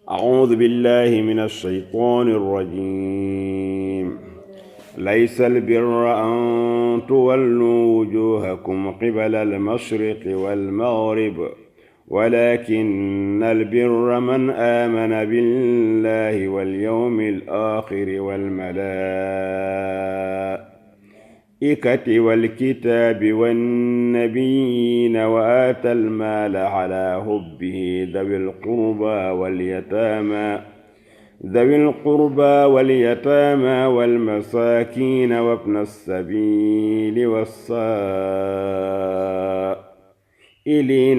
أعوذ بالله من الشيطان الرجيم. ليس البر أن تولوا وجوهكم قبل المشرق والمغرب ولكن البر من آمن بالله واليوم الآخر والملائكة والكتاب والنبيين وآتى المال على حبه ذوي القربى واليتامى والمساكين وابن السبيل والسائلين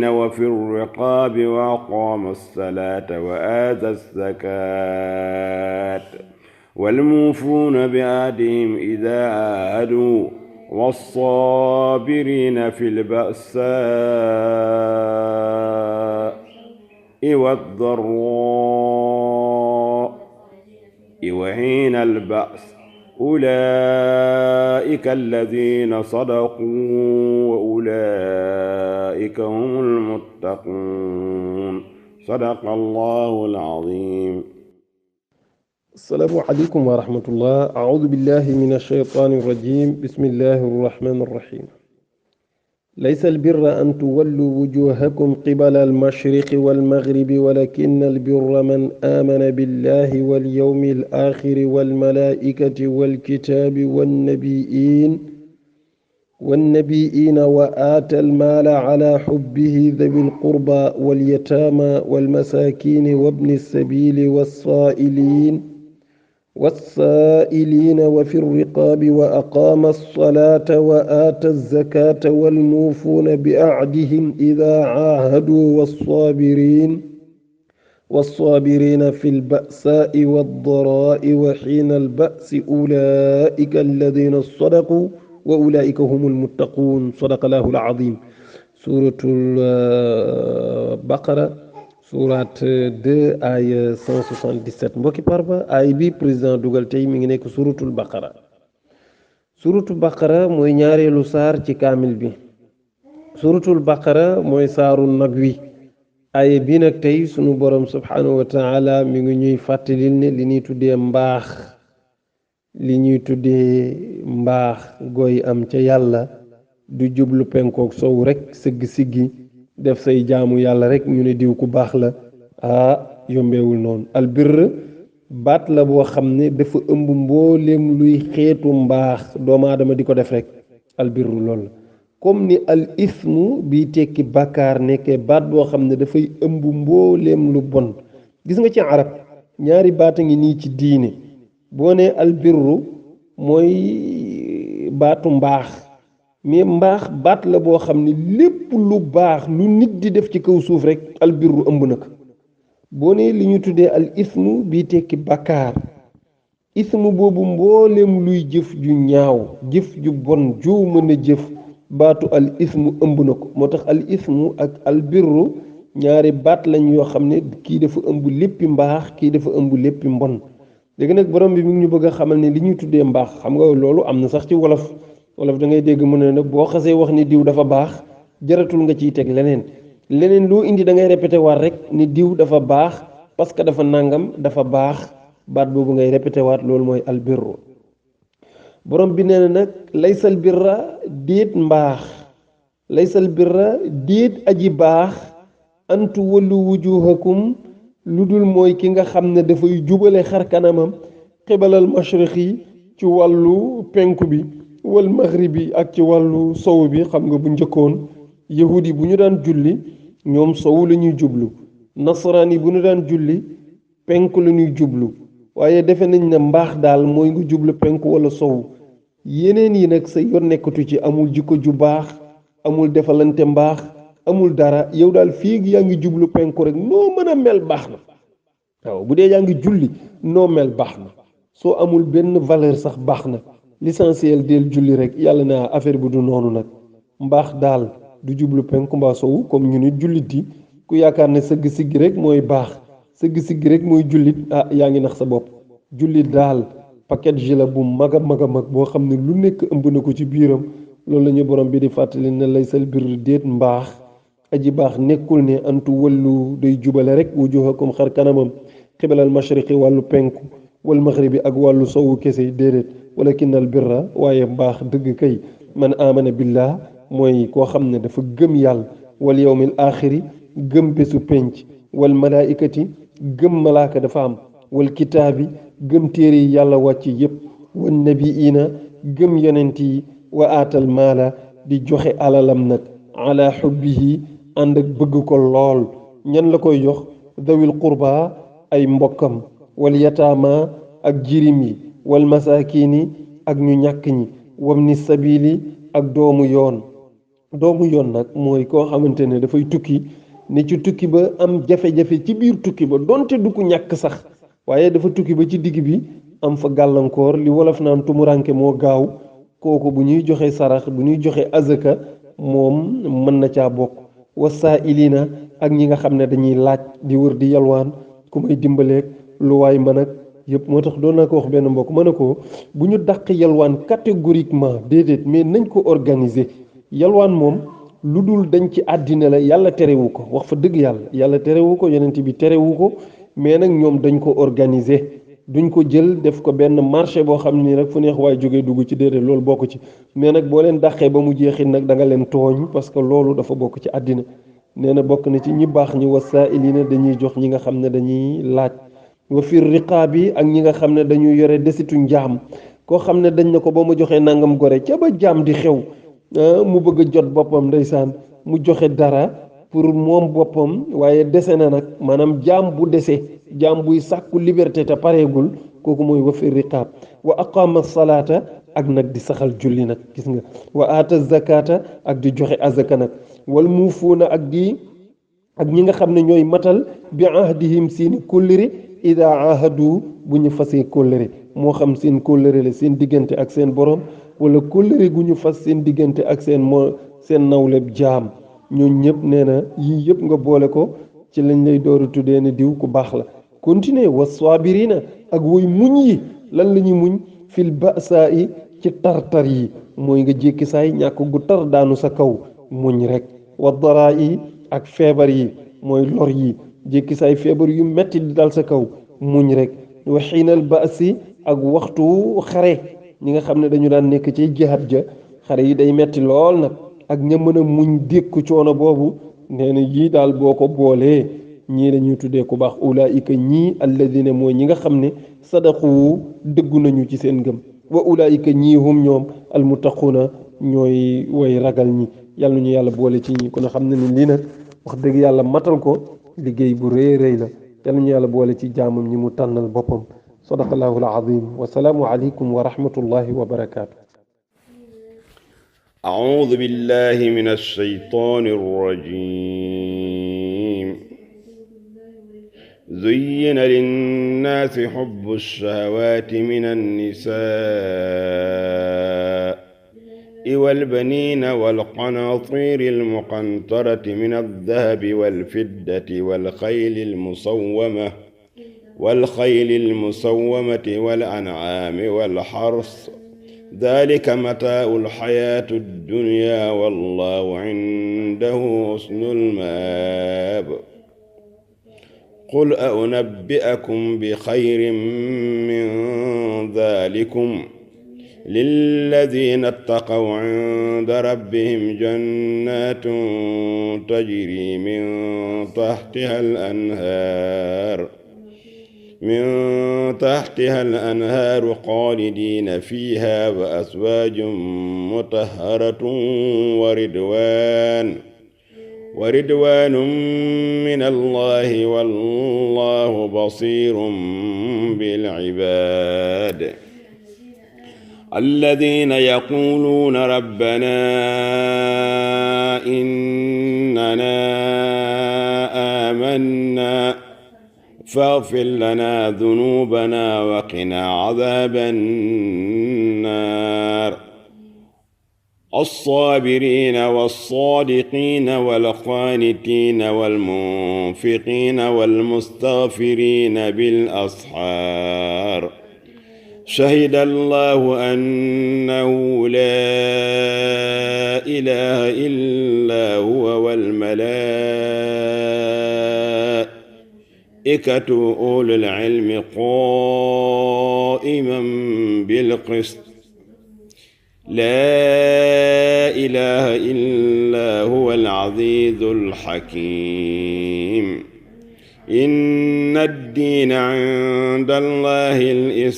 وفي الرقاب وأقام الصلاة وآتى الزكاة والموفون بعهدهم إذا عاهدوا والصابرين في البأساء والضراء وحين البأس أولئك الذين صدقوا وأولئك هم المتقون. صدق الله العظيم. السلام عليكم ورحمة الله. أعوذ بالله من الشيطان الرجيم. بسم الله الرحمن الرحيم. ليس البر أن تولوا وجوهكم قبل المشرق والمغرب ولكن البر من آمن بالله واليوم الآخر والملائكة والكتاب والنبيين وآتى المال على حبه ذوي القربى واليتامى والمساكين وابن السبيل والسائلين وفي الرقاب وأقام الصلاة وآتى الزكاة والموفون بعهدهم إذا عاهدوا والصابرين في البأساء والضراء وحين البأس أولئك الذين صدقوا وأولئك هم المتقون. صدق الله العظيم. سورة البقرة surat 2 ay 177 mbokki parba ay bi président dugal tey mi ngi nekk suratul baqara mooy ñaareelu saar ci kaamil bi. suratul baqara mooy saaru nag wi. ay bi nag tey sunu borom subhanahu wa taala mi ngi ñuy fàttalil ne li ñuy tuddee mbaax gooy am ca yàlla du jublu penkook sow rek sëgg siggi def say jaamu yàlla rek ñu ne diw ku baax la. yombewul noonu. albirr baat la boo xam ne dafa ëmb mbooleem luy xeetu mbaax doomu aadama di ko def rek. albirr loolu la comme ni al ismu bi tekki bàkkaar nekkee baat boo xam ne dafay ëmb mbooleem lu bon. gis nga ci arab ñaari baat a ngi nii ci diine. boo ne albirru mooy baatu mbaax, mais mbaax baat la boo xam ne lépp lu baax lu nit di def ci kaw suuf rek albirru ëmb na ko. boo ne li ñu tuddee al ismu bii tekki bàkkaar, ismu boobu mbooleem luy jëf ju ñaaw, jëf ju bon ju mën a jëf, baatu al ismu ëmb na ko. moo tax al ismu ak albirru ñaari baat lañ yoo xam ne kii dafa ëmb léppi mbaax, kii dafa ëmb léppi mbon. léegi nag borom bi mi ngi ñu bëgg a xamal ne li ñuy tuddee mbaax, xam nga loolu am na sax ci wolof da ngay dégg mu ne nag boo xasee wax ni diw dafa baax jaratul nga ciy teg leneen loo indi da ngay répété waat rek ni diw dafa baax parce que dafa nangam dafa baax. baat boobu ngay répété waat, loolu mooy albirru. borom bi nee na nag laysal birra déet mbaax, laysal birra déet aji baax antu wallu wujuhakum lu dul mooy ki nga xam ne dafay jubale xar kanamam xibalal mashriqi ci wàllu penku bi wal maghribi ak ci wàllu sow bi. xam nga bu njëkkoon yahudi bu ñu daan julli ñoom sow la ñuy jublu, nasaraan yi bu ñu daan julli penku la ñuy jublu. waaye defe nañ ne mbaax daal mooy nga jublu penku wala sow. yeneen yi nag sa yoon nekkatu ci, amul jikko ju baax, amul defalante mbaax, amul dara. yow daal fii yaa ngi jublu penku rek noo mën a mel baax na. waaw bu dee yaa ngi julli noo mel baax na, soo amul benn valeur sax baax na. l'essentiel del julli rek. yàlla na affaire bi du noonu nag. mbaax daal du jublu penku mbaa sowu comme ñu nit jullit yi. ku yaakaar ne sëgg siggi rek mooy baax, sëgg siggi rek mooy jullit, yaa ngi nax sa bopp. jullit daal package la bu mag a mag boo xam ne lu nekk ëmb na ko ci biiram. loolu la ñu borom bi di fàttali ne laysal birru déet mbaax aji baax nekkul ne antu wallu day jubale rek wujuhakum xar kanamam xibalal mashriqi wàllu penku wal maghribi ak wàllu sowu kese déedéet walakinnal birra waaye mbaax dëgg kay man amana billah mooy koo xam ne dafa gëm yàlla wal yawmil axiri gëm bésu penc wal malaikati gëm malaaka dafa am wal kitaabi gëm téere yi yàlla wàcc yépp wan nabiina gëm yonent yi wa aatal maala di joxe alalam nag ala xubbihi ànd ak bëgg ko lool ñan la koy jox dawil qurba ay mbokkam wal yataama ak jirim yi wal masakini ak ñu ñàkk ñi wam ni sabili ak doomu yoon nag mooy koo xamante ne dafay tukki ne ci tukki ba am jafe-jafe ci biir tukki ba donte du ko ñàkk sax waaye dafa tukki ba ci digg bi am fa gàllankoor li wolof naan tumuranke moo gaaw kooku bu ñuy joxe sarax bu ñuy joxe azaka moom mën na caa bokk wasaa ilina ak ñi nga xam ne dañuy laaj di wër di yalwaan ku may dimbaleeg lu waay mën ak yëpp moo tax doon naa ko wax benn mbokk mën na ko bu ñu dàq yalwaan catégoriquement déedéet mais nañ ko organiser yalwaan moom lu dul dañ ci àddina la yàlla terewu ko wax fa dëgg yàlla terewu ko yonent bi terewu ko mais nag ñoom dañ ko organiser duñ ko jël def ko benn marché boo xam ni rek fu neex waaye jógee dugg ci déedéet loolu bokk ci mais nag boo leen dàqee ba mu jeexit nag da nga leen tooñ parce que loolu dafa bokk ci àddina nee na bokk na ci ñi baax ñi wasaa'ilina dañuy jox ñi nga xam ne dañuy laaj wa fir riqaabi ak ñi nga xam ne dañuy yore desitu njaam koo xam ne dañ na ko ba mu joxee nangam gore ca ba jaam di xew mu bëgg a jot boppam ndeysaan mu joxe dara pour moom boppam waaye dese na nag maanaam jaam bu dese jaam buy sàkku liberté te pareegul kooku mooy wa fi riqaab wa aqama salaata ak nag di saxal julli nag gis nga wa aata zakata ak di joxe azaka nag wal muufuuna ak ñi nga xam ne ñooy matal bi ahdihim seeni kóllëre ida ahadu bu ñu fasee kóllëre moo xam seen kóllëre la seen diggante ak seen borom wala kóllëre gu ñu fas seen diggante ak seen nawleb jaam ñooñu ñëpp nee na yii yëpp nga boole ko ci lañ lay dooru tuddee ne diw ku baax la continuer wa sabirina ak woy muñ yi lan la ñuy muñ fil ba'sa yi ci tartar yi mooy nga jékki saay ñàkk gu tar daanu sa kaw muñ rek wa dara yi ak feebar yi mooy lor yi jékki saay feebar yu metti di dal sa kaw muñ rek wa xiinal ba'si ak waxtu xare ñi nga xam ne dañu daan nekk ci jihaad ja xare yi day metti lool nag ak ña mën a muñ dékku coono boobu nee na yii daal boo ko boolee ñii dañuy tuddee ku baax ulaayika ñii alladina mooy ñi nga xam ne sadaqu dëggu nañu ci seen ngëm wa ulaayika ñii hum ñoom almuttaquuna ñooy way ragal ñi yàlla ñu yàlla boole ci ñi kon xam ne ni lii nag wax dëgg yàlla matal ko liggéey bu rëy rëy la yàlla ñu yàlla boole ci jaamam ñi mu tànnal boppam sadaqallahu alazim wa salaamu aleykum wa rahmatullahi wa barakaatu. أعوذ بالله من الشيطان الرجيم زين للناس حب الشهوات من النساء والبنين والقناطير المقنطرة من الذهب والفضة والخيل المسومة والأنعام والحرث ذلك متاع الحياة الدنيا والله عنده حسن المآب قل أنبئكم بخير من ذلكم للذين اتقوا عند ربهم جنات تجري من تحتها الأنهار خالدين فيها وأزواج مطهرة ورضوان من الله والله بصير بالعباد الذين يقولون ربنا إننا آمنا فاغفر لنا ذنوبنا وقنا عذاب النار الصابرين والصادقين والقانتين والمنفقين والمستغفرين بالأسحار شهد الله أنه لا إله إلا هو أولو العلم قائما بالقسط لا إله إلا هو العزيز الحكيم إن الدين عند الله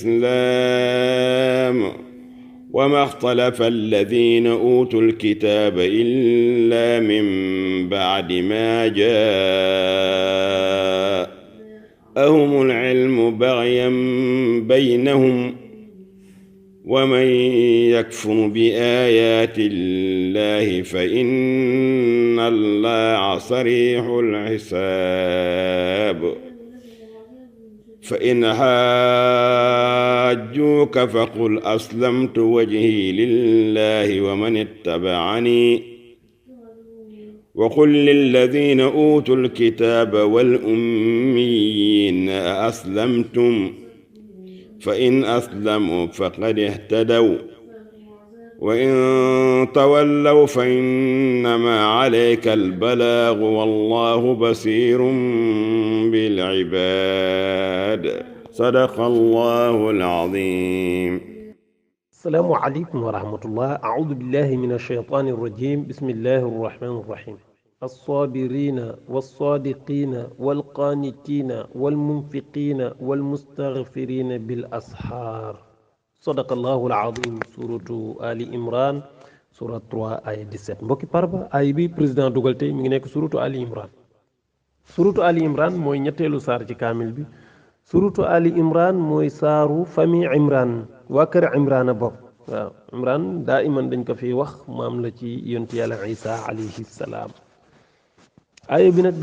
الإسلام وما اختلف الذين أوتوا الكتاب إلا من بعد ما جاءهم العلم بغيا بينهم ومن يكفر بآيات الله فإن الله صريح الحساب فإن حاجوك فقل أسلمت وجهي لله ومن اتبعني وقل للذين أوتوا الكتاب والأميين أأسلمتم فإن أسلموا فقد اهتدوا وإن تولوا فإنما عليك البلاغ والله بصير بالعباد صدق الله العظيم. السلام عليكم ورحمة الله. أعوذ بالله من الشيطان الرجيم. بسم الله الرحمن الرحيم. الصابرين والصادقين والقانتين والمنفقين والمستغفرين بالأسحار صدق الله العظيم. سورة آل عمران سورة 3 آية 17. mbokki parba ay bi président dugal tey mi ngi nekk suratu Ali Imran. suratu Ali Imran mooy ñetteelu saar ci kaamil bi. suratu Ali Imran mooy saaru famille Imran, waa kër Imran a bokk. waaw Imran daa iman dañ ko fi wax maam la ci yonent yàlla Isa alayhi salaam. aaya bi nag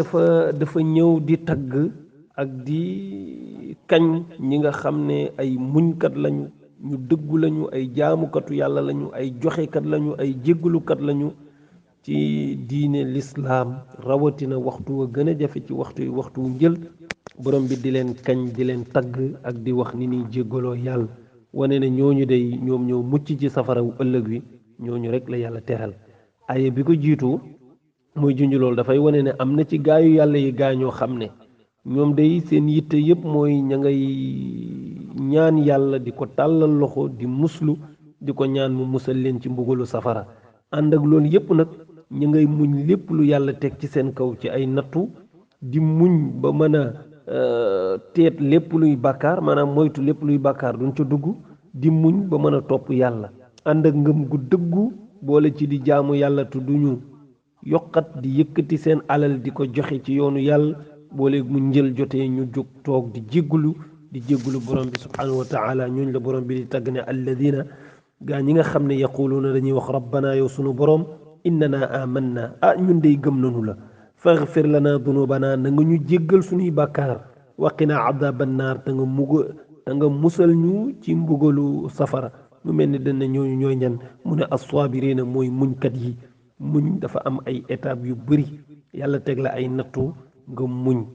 dafa ñëw di tagg ak di kañ ñi nga xam ne ay muñkat lañu, ñu dëggu lañu, ay jaamukatu yàlla lañu, ay joxekat lañu, ay jéggulukat lañu ci diine lislaam, rawatina waxtu wa gën a jafe ci waxtu wu njël. borom bi di leen kañ, di leen tagg ak di wax ni ñuy jéggaloo yàlla, wane ne ñooñu day ñoom ñoo mucc ci safara wu ëllëg wi, ñooñu rek la yàlla teral. aaya bi ko jiitu mooy junj loolu dafay wane ne am na ci gaayu yàlla yi gaañoo xam ne ñoom day seen yitte yëpp mooy ña ngay ñaan yàlla, di ko tàllal loxo, di muslu, di ko ñaan mu musal leen ci mbugalu safara. ànd ak loolu yëpp nag ña ngay muñ lépp lu yàlla teg ci seen kaw ci ay nattu, di muñ ba mën a teet lépp luy bàkkaar, maanaam moytu lépp luy bàkkaar duñ ca dugg, di muñ ba mën a topp yàlla, ànd ak ngëm gu dëggu boole ci di jaamu yàlla te duñu yokkat di yëkkati seen alal di ko joxe ci yoonu yàlla. boole mu njël jotee ñu jóg toog di jéggulu borom bi subhanahu wa taala. ñooñ la borom bi di tagg ne alladina gaa ñi nga xam ne yaquluuna dañuy wax rabbana yow sunu borom innana amanna, ñun dey gëm nanu la, faghfir lana dunubana, na nga ñu jéggal suñuy bàkkaar, waqina adaban naar, te nga musal ñu ci mbugalu safara. mu mel ni dañ ne ñooñu ñooy ñan, mu ne as-saabiriina mooy muñkat yi. muñ dafa am ay étapes yu bëri, yàlla teg la ay nattu nga muñ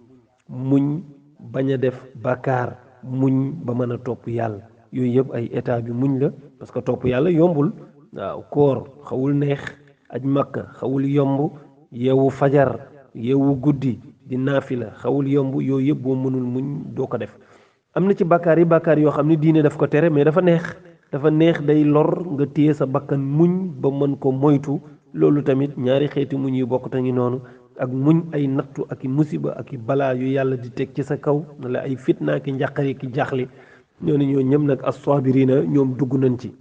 bañ a def bàkkaar, muñ ba mën a topp yàlla. yooyu yëpp ay étapes yu muñ la, parce que topp yàlla yombul. waaw koor xawul neex, aj makka xawul yomb, yeewu fajar, yeewu guddi di naafila xawul yomb. yooyu yëpp boo mënul muñ doo ko def. am na ci bàkkaar yoo xam ne diine daf ko tere, mais dafa neex day lor, nga téye sa bakkan muñ ba mën ko moytu. loolu tamit ñaari xeeti muñ yu bokk te ngi noonu, ak muñ ay nattu ak i musiba ak i balaa yu yàlla di teg ci sa kaw, na la ay fitna ki njàqare ki jaaxle. ñoo ñëpp nag as-saabiriina ñoom dugg nañ ci.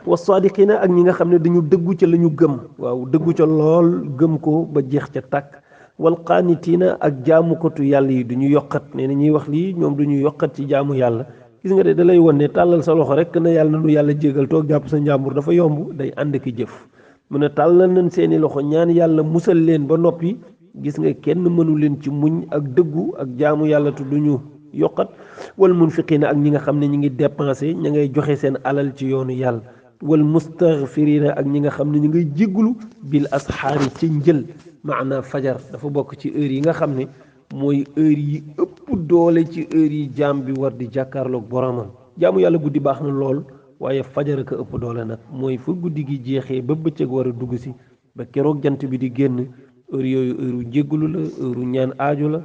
was-saadiqiina ak ñi nga xam ne dañu dëggu ca la ñu gëm, waaw dëggu ca lool, gëm ko ba jeex ca tàkk. wal qaanitiina ak jaamukatu yàlla yi du ñu yokkat. nee na ñuy wax lii ñoom du ñu yokkat ci jaamu yàlla. gis nga de da lay won ne tàllal sa loxo rek na yàlla nu yàlla jégal toog jàpp sa njàmbur dafa yomb, day ànd ki jëf. mu ne tàllal nañ seeni loxo ñaan yàlla musal leen ba noppi. gis nga kenn mënu leen ci muñ ak dëggu ak jaamu yàlla te duñu yokkat. wal munfiqiina ak ñi nga xam ne ñi ngi dépensé, ña ngay joxe seen alal ci yoonu yàlla. wal mustaghfiriina ak ñi nga xam ne ñu ngay jéggulu bil asxaari ci njël, maanaa fajar dafa bokk ci heure yi nga xam ne mooy heure yi ëpp doole ci heure yi jaam bi war di jàkkaarloog boromam. jaamu yàlla guddi baax na lool, waaye fajar ka ëpp doole nag, mooy fa guddi gi jeexee ba bëccëg war a dugg si ba keroog jant bi di génn. heure yooyu heure u jéggulu la, heure u ñaan aajo la,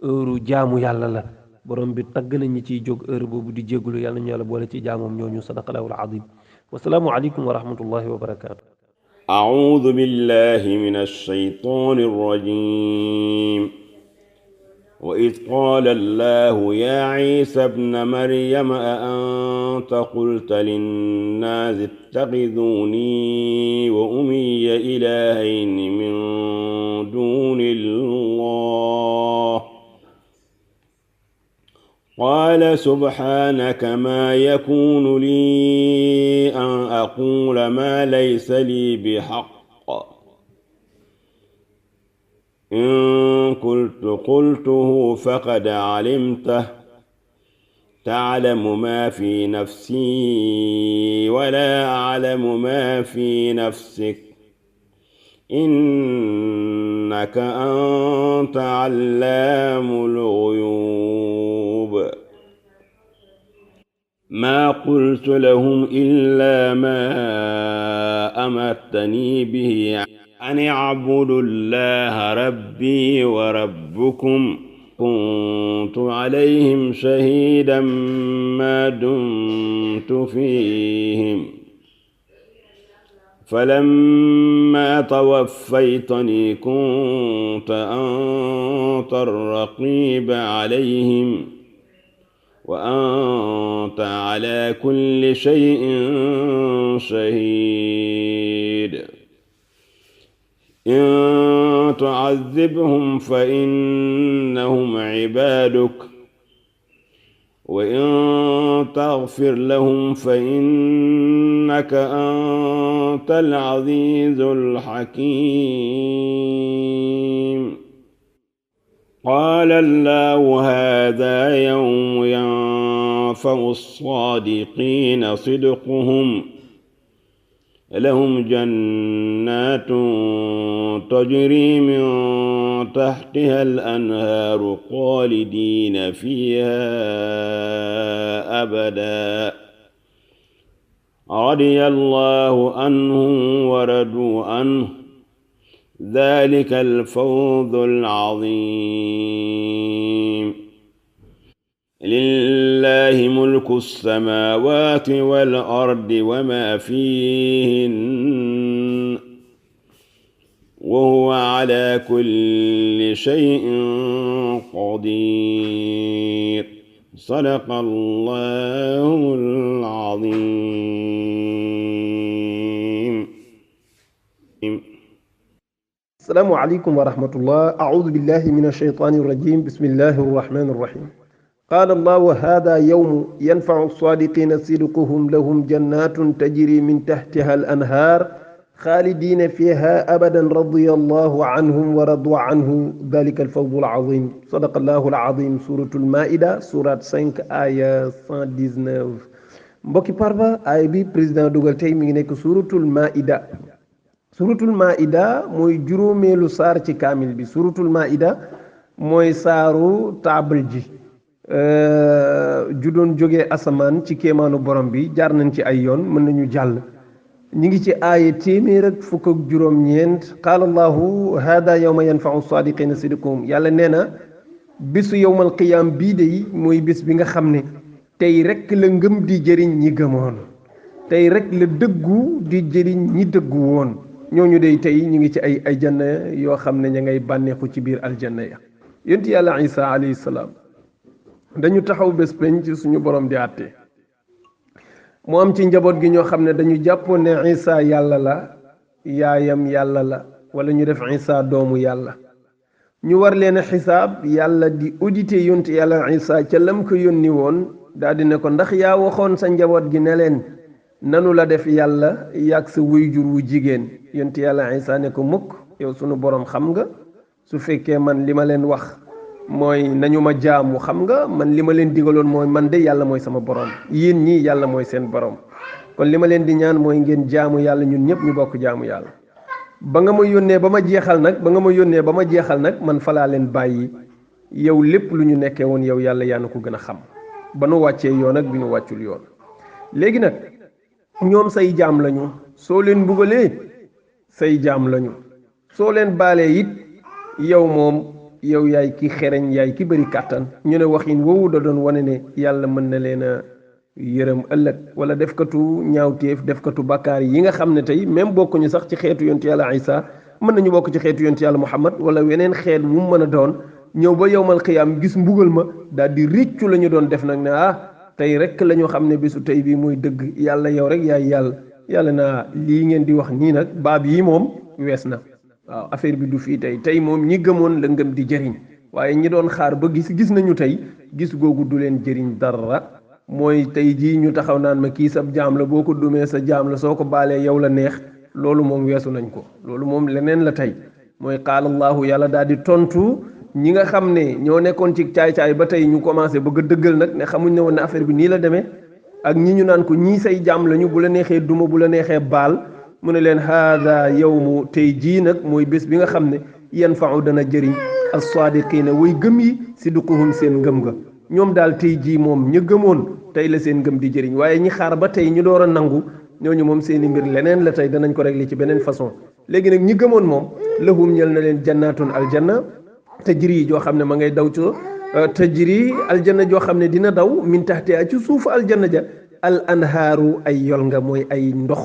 heure jaamu yàlla la borom bi tagg na ñi ciy jóg heure boobu di jéggulu yàlla ñu yàlla boole ci jaamoom ñooñu sadaqallahul azim wasalaamu aleykum wa rahmatullahi wa barakaatu. أعوذ بالله من الشيطان الرجيم وإذ قال الله يا عيسى ابن مريم أأنت قلت للناس اتخذوني وأمي إلهين من دون الله قال سبحانك ما يكون لي أن أقول ما ليس لي بحق إن قلته فقد علمته تعلم ما في نفسي ولا أعلم ما في نفسك إنك أنت علام الغيوب ما قلت لهم إلا ما أمرتني به أن اعبدوا الله ربي وربكم كنت عليهم شهيدا ما دمت فيهم فلما توفيتني كنت أنت الرقيب عليهم وأنت على كل شيء شهيد إن تعذبهم فإنهم عبادك وإن تغفر لهم فإنك أنت العزيز الحكيم قال الله هذا يوم ينفع الصادقين صدقهم لهم جنات تجري من تحتها الأنهار خالدين فيها أبدا رضي الله عنهم ورضوا عنه ذلك الفوز العظيم لله ملك السماوات والأرض وما فيهن وهو على كل شيء قدير صدق الله العظيم. السلام عليكم ورحمة الله. أعوذ بالله من الشيطان الرجيم. بسم الله الرحمن الرحيم. قال الله هذا يوم ينفع الصادقين صدقهم لهم جنات تجري من تحتها الأنهار خالدين فيها أبدا رضي الله عنهم ورضوا عنه ذلك الفوز العظيم صدق الله العظيم. سورة المائدة سورة 5 آية 119. mbokki parba ay bi président dugal tey mi ngi nekk suratul maida. suratul maida mooy juróomeelu saar ci kaamil bi. suratul maida mooy saaru taabal ji ju doon jógee asamaan ci kéemaanu borom bi. jaar nañ ci ay yoon, mën nañu jàll. ñi ngi ci aaya téeméer ak fukk ak juróom-ñeent. qaala allahu hada yawma yanfau sadiqina sidquhum. yàlla nee na bisu yowmal qiyaam bii de mooy bis bi nga xam ne tey rek la ngëm di jëriñ ñi gëmoon, tey rek la dëggu di jëriñ ñi dëggu woon. ñooñu de tey ñu ngi ci ay aljanna yoo xam ne ña ngay bànneexu ci biir aljanna ya. yonent yàlla isa alayhi salaam dañu taxaw bés penc ci suñu borom di àtte. mu am ci njaboot gi ñoo xam ne dañu jàppoon ne isa yàlla la, yaayam yàlla la, wala ñu def isa doomu yàlla. ñu war leen a xisaab, yàlla di auditer yonent yàlla isa ca lam ko yónni woon, daal di ne ko ndax yaa waxoon sa njaboot gi ne leen nanu la def yàlla yàgg sa wayjur wu jigéen. yonent yàlla isa ne ko mukk, yow sunu borom xam nga, su fekkee man li ma leen wax mooy nañu ma jaamu, xam nga man li ma leen digaloon mooy man de yàlla mooy sama borom, yéen ñii yàlla mooy seen borom. kon li ma leen di ñaan mooy ngeen jaamu yàlla, ñun ñëpp ñu bokk jaamu yàlla. ba nga ma yónnee ba ma jeexal nag man falaa leen bàyyi. yow lépp lu ñu nekkee woon yow yàlla yaa na ko gën a xam, ba nu wàccee yoon ak bi ñu wàccul yoon. léegi nag ñoom say jaam lañu, soo leen mbugalee say jaam lañu, soo leen baalee it yow moom yow yaay ki xereñ yaay ki bëri kàttan ñu ne waxin woowu da doon wane ne yàlla mën na leen a yërëm ëllëg wala defkatu ñaawteef defkatu bakkaar yi nga xam ne tey même bokkuñu sax ci xeetu yontu yàlla Isa mën nañu bokk ci xeetu yontu yàlla Muhammad wala weneen xeet mu mën a doon ñëw ba yowmal xiyaam gis mbugal ma daal di réccu la ñu doon def nag ne tey rek la ñu xam ne bésu tey bii mooy dëgg yàlla yow rek yaay yàlla naa lii ngeen di wax nii nag baab yi moom wees na waaw affaire bi du fii tey moom ñi gëmoon la ngëm di jëriñ waaye ñi doon xaar ba gis nañu tey gis googu du leen jëriñ dara mooy tey jii ñu taxaw naan ma kii sab jaam la boo ko dumee sa jaam la soo ko baalee yow la neex loolu moom weesu nañ ko loolu moom leneen la tey mooy qaalallahu yàlla daal di tontu ñi nga xam ne ñoo nekkoon ci caay-caay ba tey ñu commencé bëgg a dëggal nag ne xamuñ ne woon ne affaire bi nii la demee ak ñi ñu naan ko ñii say jaam lañu bu la neexee duma bu la neexee baal mu ne leen haada yawmu tey jii nag mooy bés bi nga xam ne yanfa'u dana jëriñ as-saadiqiina way gëm yi sidquhum seen ngëm ga ñoom daal tey jii moom ñu gëmoon tey la seen ngëm di jëriñ waaye ñi xaar ba tey ñu door a nangu ñooñu moom seeni mbir leneen la tey danañ ko régler ci beneen façon léegi nag ñi gëmoon moom lahum ñel na leen jannaatun aljanna tajri joo xam ne ma ngay daw ci tajri aljanna joo xam ne dina daw min tahtiha ci suufu aljanna ja al anhaaru ay yol nga mooy ay ndox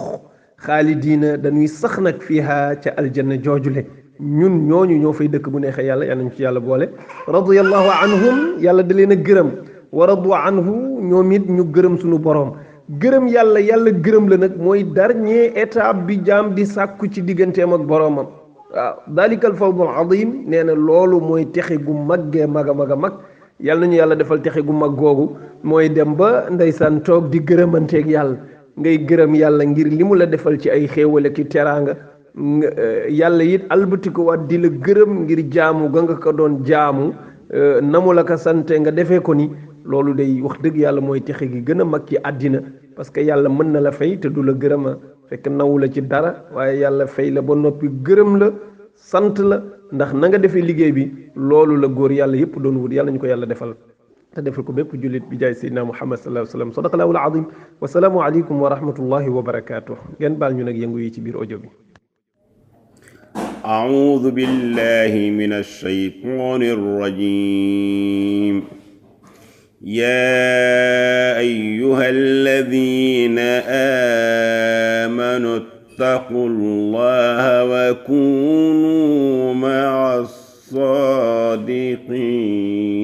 xaalidiina dañuy sax nag fiiha ca aljanna joojule ñun ñooñu ñoo fay dëkk bu neexee yàlla yal nañu ci yàlla boole radiyallahu anhum yàlla da leen a gërëm wa radu anhu ñoom it ñu gërëm suñu boroom gërëm yàlla gërëm la nag mooy dernier étape bi jaam di sàkku ci digganteem ak boroomam waaw dalikal fawdul azim nee na loolu mooy texe gu maggee mag a mag a mag yàlla nañu yàlla defal texe gu mag googu mooy dem ba ndeysaan toog di gërëmanteeg yàlla ngay gërëm yàlla ngir li mu la defal ci ay xéewale ki teraanga yàlla it albatiku waat di la gërëm ngir jaamu ga nga ko doon jaamu namu la ko sante nga defee ko ni loolu day wax dëgg yàlla mooy texe gi gën a mag ci àddina parce que yàlla mën na la fay te du la gërëma fekk nawu la ci dara waaye yàlla fay la ba noppi gërëm la sant la ndax na nga defee liggéey bi loolu la góor yàlla yëpp doon wut yàlla ñu ko yàlla defal te defal ko bépp jullit bi jaay seydina muhammad sallallahu alayhi wa sallam sadaqallahul azim wa salaamu aleykum wa rahmatullahi wa barakatuh ngeen baal ñu nag yëngu yi ci biir audio bi أعوذ بالله من الشيطان الرجيم يا أيها الذين آمنوا اتقوا الله وكونوا مع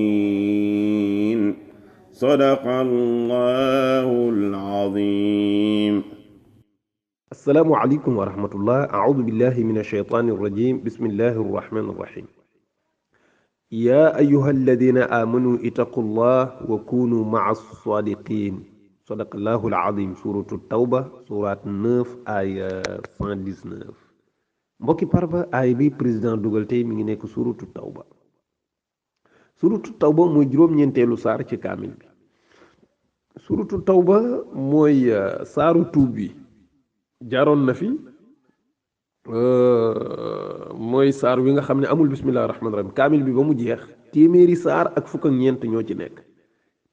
الصادقين صدق الله العظيم السلام عليكم ورحمة الله أعوذ بالله من الشيطان الرجيم بسم الله الرحمن الرحيم يا أيها الذين آمنوا اتقوا الله وكونوا مع الصادقين صدق الله العظيم سورة التوبة سورة 9 آية 119 mbokki parba aay bi président dugal tey mi ngi nekk suratu tawba mooy juróom-ñeenteelu saar ci kaamil bi suratu tawba mooy saaru tuub bi jaaroon na fi mooy saar wi nga xam ne amul bismillahi rahmaani rahim kaamil bi ba mu jeex téeméeri saar ak fukk ak ñeent ñoo ci nekk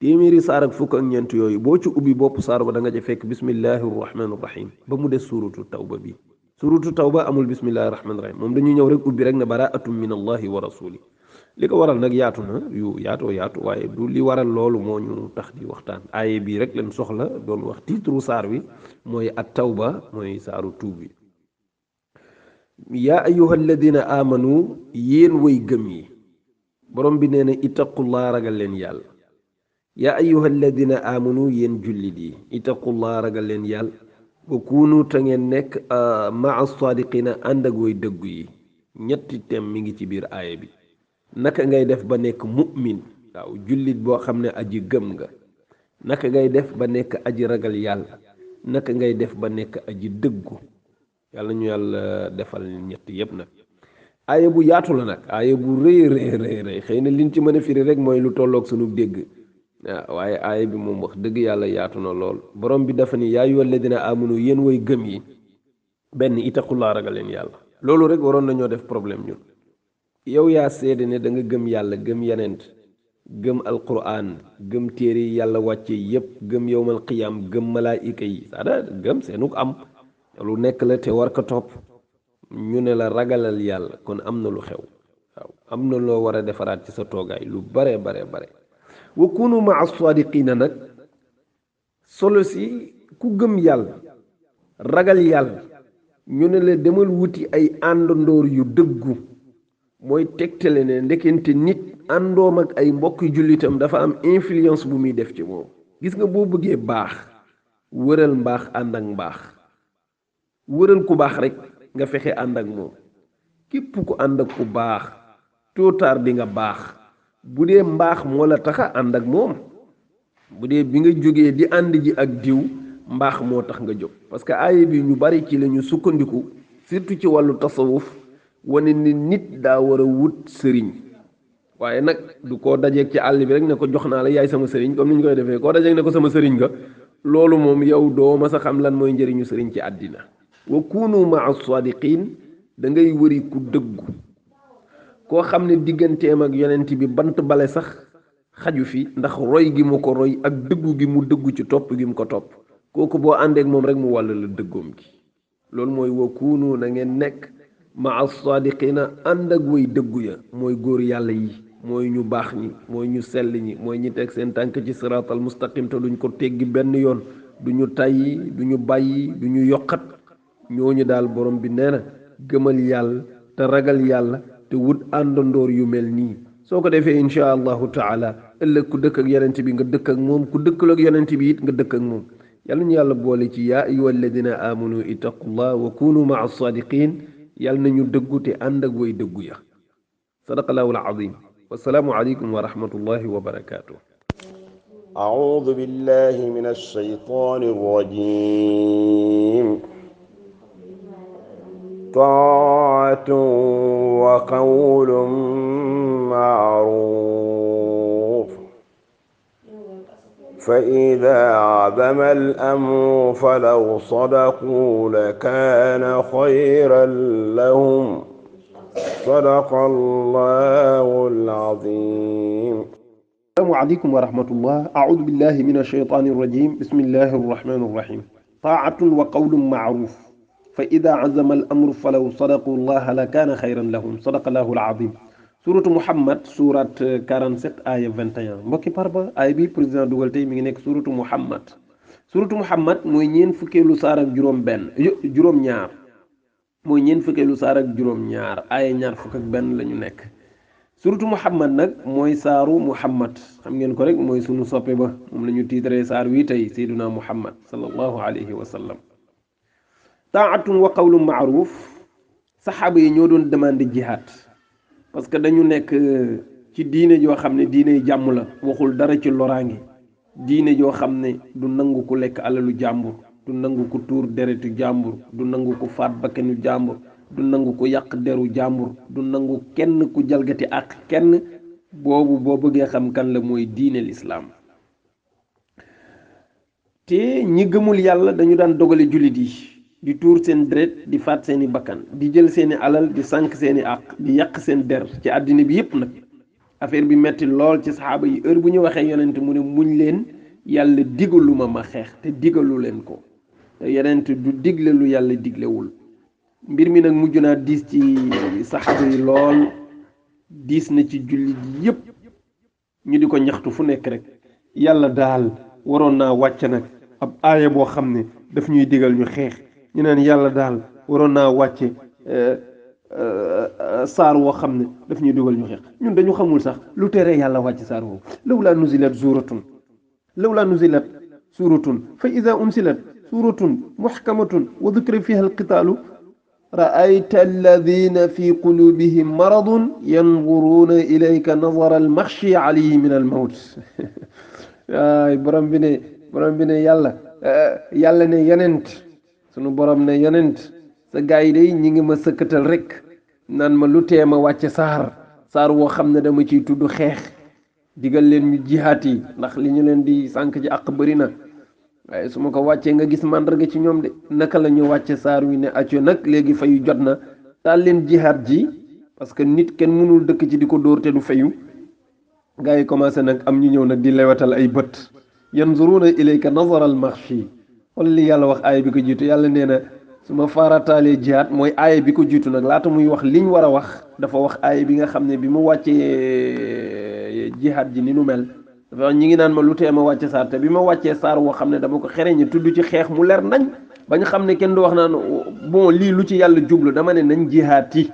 téeméeri saar ak fukk ak ñeent yooyu boo ci ubbi bopp saar ba da nga ca fekk bismillahi rahmaani rahim ba mu des suratu tawba bi suratu tawba amul bismillahi rahmaani rahim moom dañuy ñëw rek ubbi rek ne baraatum min allahi wa rasuli li ko waral nag yaatu na yu yaatu waaye du li waral loolu moo ñu tax di waxtaan aaye bii rek leen soxla doon wax titre saar wi mooy at tawba mooy saaru tuub bi yaa ayyuha alladina amanu yéen way gëm yi borom bi nee na ittaqullaa ragal leen yàlla yaa ayyuha alladina amanu yéen jullit yi ittaqullaa ragal leen yàlla wa kunu te ngeen nekk maa saadiqina ànd ak way dëggu yi ñetti tem mi ngi ci biir aaye bi naka ngay def ba nekk mu'min waaw jullit boo xam ne aji gëm nga naka ngay def ba nekk aji ragal yàlla naka ngay def ba nekk aji dëggu yàlla ñu yàlla defal ñett yépp nag aaya bu yaatu la nag aaya bu rëy xëy na liñ ci mën a firi rek mooy lu tolloog sunu dégg waaw waaye aaya bi moom wax dëgg yàlla yaatu na lool borom bi dafa ni yaa ayyuhal ladina amanu yéen way gëm yi benn ittaqullaa ragal leen yàlla loolu rek waroon nañoo def problème ñun yow yaa seede ne da nga gëm yàlla gëm yenent gëm alquran gëm téere yi yàlla wàcce yépp gëm yowmal qiyam gëm malaayika yi saada gëm seenuk am lu nekk la te war ko topp ñu ne la ragalal yàlla kon am na lu xew waaw am na loo war a defaraat ci sa toogaay lu bare bare bare. wa kunu maa sadiqina nag solo si ku gëm yàlla ragal yàlla ñu ne la demal wuti ay àndandoor yu dëggu mooy tegtale ne ndekente nit àndoom ak ay mbokki jullitam dafa am influence bu muy def ci moom. gis nga boo bëggee baax wëral mbaax ànd ak mbaax, wëral ku baax rek nga fexe ànd ak moom. képp ku ànd ak ku baax tôt ou tard di nga baax bu dee mbaax moo la taxa ànd ak moom. bu dee bi nga jógee di ànd ji ak diw mbaax moo tax nga jóg, parce que aaya bi ñu bari ci lañu sukkandiku surtout ci wàllu tasawuf wane ni nit daa war a wut sëriñ. waaye nag du koo dajeeg ci àll bi rek ne ko jox naa la yaay sama sëriñ comme ni ñu koy defee koo dajeeg ne ko sama sëriñ nga, loolu moom yow doo ma sa xam lan mooy njëriñu sëriñ ci àddina. wa kunu maa sadiqin da ngay wëri ku dëggu koo xam ne digganteem ak yonent bi bant bale sax xaju fi ndax roy gi mu ko roy ak dëggu gi mu dëggu ci topp gi mu ko topp, kooku boo àndeek moom rek mu wàll la dëggoom gi. loolu mooy wa kunu na ngeen nekk maa sadiqina ànd ak way dëggu ya, mooy góor yàlla yi, mooy ñu baax ñi, mooy ñu sell ñi, mooy ñi teg seen tànk ci siraatal mustaqim te duñ ko teggi benn yoon, du ñu tayyi du ñu bàyyi du ñu yokkat. ñooñu daal borom bi nee na gëmal yàlla te ragal yàlla te wut àndandoor yu mel nii. soo ko defee insha allahu taala ëllëg ku dëkk ak yonent bi nga dëkk ak moom, ku dëkkul ak yonent bi it nga dëkk ak moom. yàlla ñu yàlla boole ci yaa ayyuha alladina amanu ittaqullah wa kunu maa sadiqin. yàlla nañu dëggu te ànd ak way dëggu ya. sadaqallahu alazim. wassalaamu aleykum wa rahmatullahi wa barakatuh. أعوذ بالله من الشيطان الرجيم. طاعة وقول معروف فإذا عزم الأمر فلو صدقوا لكان خيرا لهم صدق الله العظيم. السلام عليكم ورحمة الله. أعوذ بالله من الشيطان الرجيم. بسم الله الرحمن الرحيم. طاعة وقول معروف فإذا عزم الأمر فلو صدقوا الله لكان خيرا لهم صدق الله العظيم. سورة محمد سورة 47 آية 21. mbokki parba ay bi président dugal tey mi ngi nekk suratu Muhammad mooy ñeen fukkeelu saar ak juróom ñaar mooy ñeen fukkeelu saar ak juróom ñaar aaya ñaar fukk ak benn lañu nekk. suratu Muhammad nag mooy saaru Muhammad, xam ngeen ko rek mooy sunu soppe ba, moom la ñu tiitaree saar wi tey Seydina Muhammad sallallahu alayhi wa sallam. taatun wa qawlun maaruf, saxaaba yi ñoo doon demandé jihaad parce que dañu nekk ci diine joo xam ne diine jàmm la, waxul dara ci loraange, diine joo xam ne du nangu ku lekk alalu jàmbur, du nangu ku tuur deretu jàmbur, du nangu ku faat bakkanu jàmbur, du nangu ku yàq deru jàmbur, du nangu kenn ku jalgati ak kenn. boobu boo bëggee xam kan la mooy diine lislaam. te ñi gëmul yàlla dañu daan dogale jullit yi di tuur seen deret, di faat seeni bakkan, di jël seeni alal, di sànk seeni àq, di yàq seen der ci àddina bi yépp nag. affaire bi metti lool ci saxaaba yi, heure bu ñu waxee yonent mu ne muñ leen, yàlla digalu ma xeex te digalu leen ko. te yonent du digle lu yàlla diglewul. mbir mi nag mujj naa diis ci saxaaba yi lool, diis na ci jullit yépp, ñu di ko ñaxtu fu nekk rek. yàlla daal waroon naa wàcc nag ab aaya boo xam ne daf ñuy digal ñu xeex. ñu naan yàlla daal waroon naa wàcce saar woo xam ne daf ñuy dugal ñu xeex. ñun dañu xamul sax lu tere yàlla wàcc saar woowu. lawlaa nuzilat suratun fa ida unsilat suratun muhkamatun wa dukira fiha alqitaalu ra'ayta alladina fi qulubihim maradun yanzuruna ilayka nazara almaxshi alayhi min almawt. waay borom bi ne yàlla ne yonent, sunu borom ne yonent, sa gaa yi day ñi ngi ma sëkkatal rek naan ma lu tee ma wàcce saar woo xam ne dama ciy tudd xeex, digal leen ñu jihaat yi ndax li ñu leen di sànk ci àq bëri na. waaye su ma ko wàccee nga gis màndarga ci ñoom de. naka la ñu wàcce saar wi ne acco nag léegi fayu jot na, taal leen jihaat ji, parce que nit kenn mënul dëkk ci di ko dóor te du fayu. gaa yi commencé nag am ñu ñëw nag di lewatal ay bët. yanzuruna ilayka nazara al maxshi, wala li yàlla wax aaya bi ko jiitu. yàlla nee na su ma farataalee jihaad mooy aaya bi ko jiitu nag laata muy wax liñ war a wax dafa wax aaya bi nga xam ne bi mu wàccee jihaad ji ni nu mel dafa wax ñi ngi naan ma lu tee ma wàcce saar te bi ma wàccee saar woo xam ne dama ko xereñe tudd ci xeex mu leer nañ bañ xam ne kenn du wax naan bon lii lu ci yàlla jublu dama ne nañ jihaad yi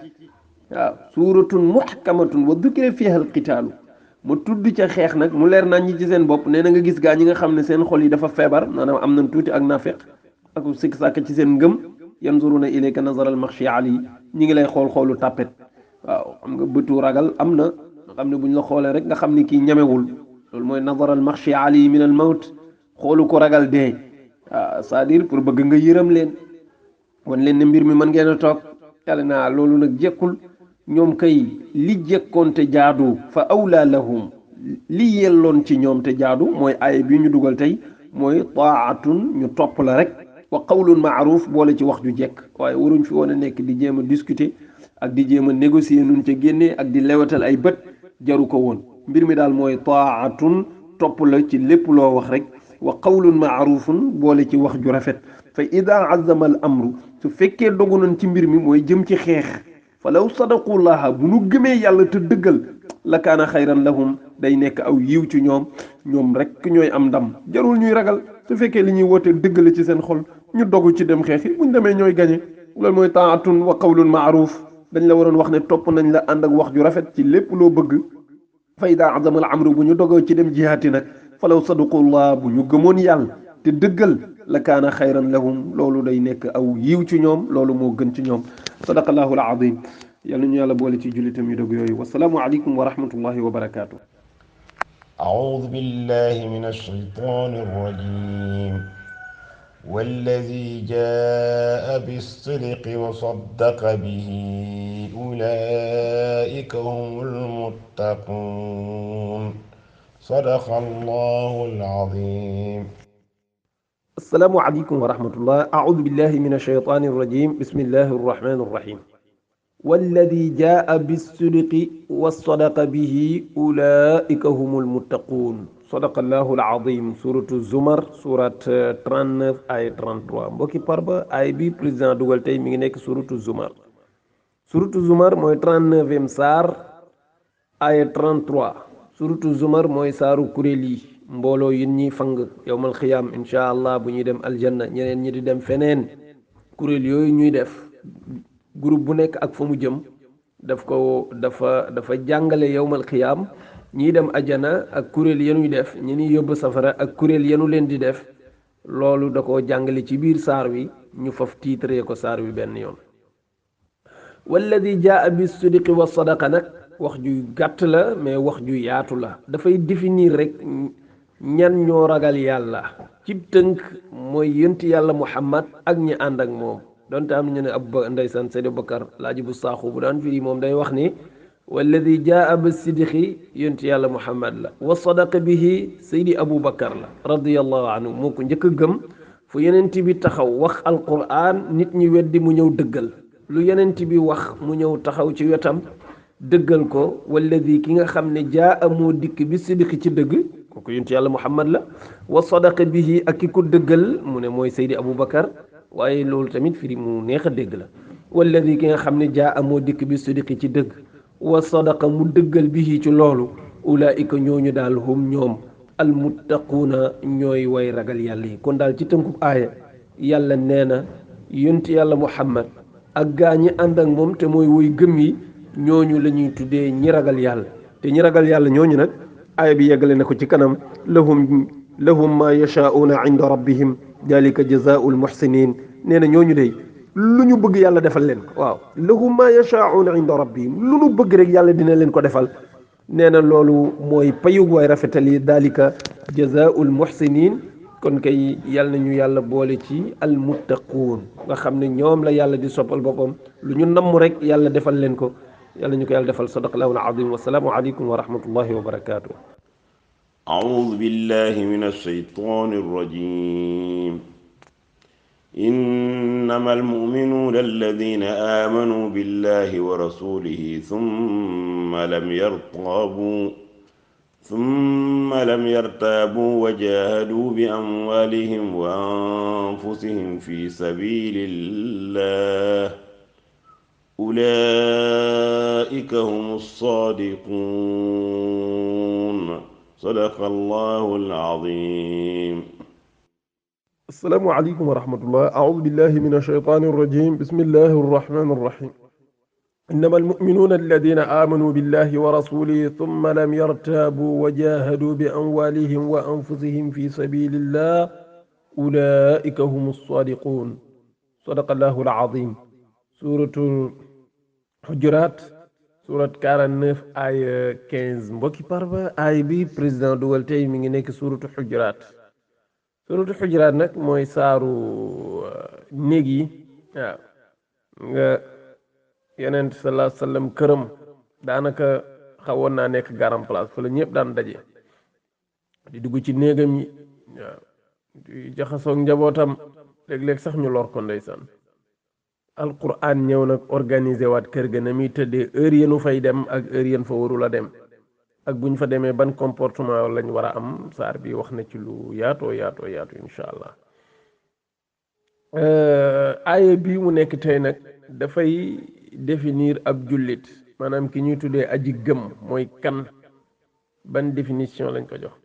waaw suuratun muhkamatun wa dukira fiha alqitaalu mu tudd ca xeex nag mu leer nañ ñi ci seen bopp nee na nga gis gaa ñi nga xam ne seen xol yi dafa feebar maanaam am nañ tuuti ak naafeq ak sikk sàkk ci seen ngëm yanzuruna ilayka nazara al-maghshi ali ñi ngi lay xool xoolu tàppet waaw xam nga bëtu ragal am na nga xam ne bu ñu la xoolee rek nga xam ne kii ñemewul loolu mooy nazara al-maghshi ali min al-mawt xoolu ko ragal dee waaw c'est-à-dire pour bëgg nga yërëm leen wan leen ne mbir mi mën ngeen a toog yàlla naa loolu nag jekkul ñoom kay li jekkoon te jaadu fa awla lahum li yelloon ci ñoom te jaadu mooy aaya bi ñu dugal tey mooy taatun ñu topp la rek wa qawlun maaruf boole ci wax ju jekk waaye waruñ fi woon a nekk di jéem a discuter ak di jéem a négocier nun ca génnee ak di lewatal ay bët jaru ko woon mbir mi daal mooy taatun topp la ci lépp loo wax rek wa qawlun maarufun boole ci wax ju rafet fa ida azama al amru su fekkee dogu nañ ci mbir mi mooy jëm ci xeex fa law sadaqullaha bu nu gëmee yàlla te dëggal la kaana xayran lahum day nekk aw yiw ci ñoom ñoom rek ñooy am ndam jarul ñuy ragal su fekkee li ñuy woote dëggale ci seen xol ñu dogu ci dem xeex yi buñ demee ñooy gañe loolu mooy taatun wa qawlun maaruf dañ la waroon wax ne topp nañ la ànd ak wax ju rafet ci lépp loo bëgg fa ida azama al amru bu ñu dogoo ci dem jihaati nag fa law sadaqullah bu ñu gëmoon yàlla te dëggal la kaana xayran lahum loolu day nekk aw yiw ci ñoom loolu moo gën ci ñoom sadaqallahu al azim yàlla ñu yàlla boole ci jullitam yu dëgg yooyu wasalaamu aleykum wa rahmatullahi wa barakaatu. أعوذ بالله من الشيطان الرجيم والذي جاء بالصدق وصدق به أولئك هم المتقون صدق الله العظيم. السلام عليكم ورحمة الله. أعوذ بالله من الشيطان الرجيم. بسم الله الرحمن الرحيم. والذي جاء بالصدق وصدق به أولئك هم المتقون صدق الله العظيم. سورة الزمر سورة 39 آية 33 mbokki parba ay bi président dugal tey mi ngi nekk suratu zumar. suratu zumar mooy 39e saar آية 33. suratu zumar mooy saaru kuréel yi mbooloo yin ñi fang yowmal xiyaam insha allah bu ñuy dem aljanna ñeneen ñi di dem feneen kuréel yooyu ñuy def groupe bu nekk ak fa mu jëm dafa jàngale yowmal xiyaam ñii dem ajana ak kuréel yenuy def ñi ni yóbbu safara ak kuréel yenu leen di def loolu da koo jàngale ci biir saar wi ñu faf tiitree ko saar wi benn yoon. walladi jaa bi sidqi wa sadaqa nag wax ju gàtt la mais wax ju yaatu la dafay définir rek ñan ñoo ragal yàlla ci tënk mooy yonent yàlla Muhammad ak ñi ànd ak moom. donte am ñu ne ab ndeysaan Seydi Bakar laaji bu saaxu bu daan firi moom day wax ni walladi jaa bi sidqi yonent yàlla Muhammad la wa sadaqa bihi Seydi Abu Bakar la radiyallahu anhu moo ko njëkk a gëm fu yonent bi taxaw wax alquran nit ñi weddi mu ñëw dëggal lu yonent bi wax mu ñëw taxaw ci wetam dëggal ko walladi ki nga xam ne jaa moo dikk bi sidqi ci dëgg kooku yonent yàlla Muhammad la wa sadaqa bihi ak ki ko dëggal mu ne mooy Seydi Abu Bakar waaye loolu tamit firi mu neex a dégg la walladi ki nga xam ne jaa moo dikk bi sidqi ci dëgg wa sadaqa mu dëggal bihi ci loolu ulaika ñooñu daal hum ñoom almuttaquuna ñooy way ragal yàlla yi kon daal ci tënkub aaya yàlla nee na yonent yàlla Muhammad ak gaa ñi ànd ak moom te mooy woy gëm yi ñooñu la ñuy tuddee ñi ragal yàlla te ñi ragal yàlla ñooñu nag aaya bi yeggale na ko ci kanam lahum ma yashaa'una inda rabbihim dalika jazaa'ul muhsinin nee na ñooñu de lu ñu bëgg yàlla defal leen ko waaw lahum ma yashaa'una inda rabbihim lu ñu bëgg rek yàlla dina leen ko defal nee na loolu mooy payug waay rafetal yi dalika jazaa'ul muhsinin kon kay yàlla nañu yàlla boole ci almuttaquun nga xam ne ñoom la yàlla di soppal boppam lu ñu namm rek yàlla defal leen ko yàlla ñu ko yàlla defal sadaqallahu al-azim wa salaamu aleykum wa rahmatullahi wa barakatuh. أعوذ بالله من الشيطان الرجيم إنما المؤمنون الذين آمنوا بالله ورسوله ثم لم يرتابوا وجاهدوا بأموالهم وأنفسهم في سبيل الله أولئك هم الصادقون صدق الله العظيم. السلام عليكم ورحمة الله. أعوذ بالله من الشيطان الرجيم. بسم الله الرحمن الرحيم. إنما المؤمنون الذين آمنوا بالله ورسوله ثم لم يرتابوا وجاهدوا بأموالهم وأنفسهم في سبيل الله أولئك هم الصادقون صدق الله العظيم. سورة الحجرات سورة 49 آية 15 mbokki parba aay bi président dugal tey mi ngi nekk suuratu xujuraat. suuratu xujuraat nag mooy saaru néeg yi. waaw nga yeneen sallallahu alayhi wa sallam këram daanaka xawoon naa nekk garam place fa la ñëpp daan daje di dugg ci néegam yi. waaw di jaxasoog njabootam léeg-léeg sax ñu lor ko ndeysaan. alquran ñëw nag organiser waat kër ga na muy tëddee heure yenu fay dem ak heure yen fa warul a dem ak buñ fa demee ban comportement lañ war a am. saar bi wax na ci lu yaatoo yaatu incha allah. aaya bi mu nekk tey nag dafay définir ab jullit, maanaam ki ñuy tuddee aji gëm mooy kan, ban définition lañ ko jox.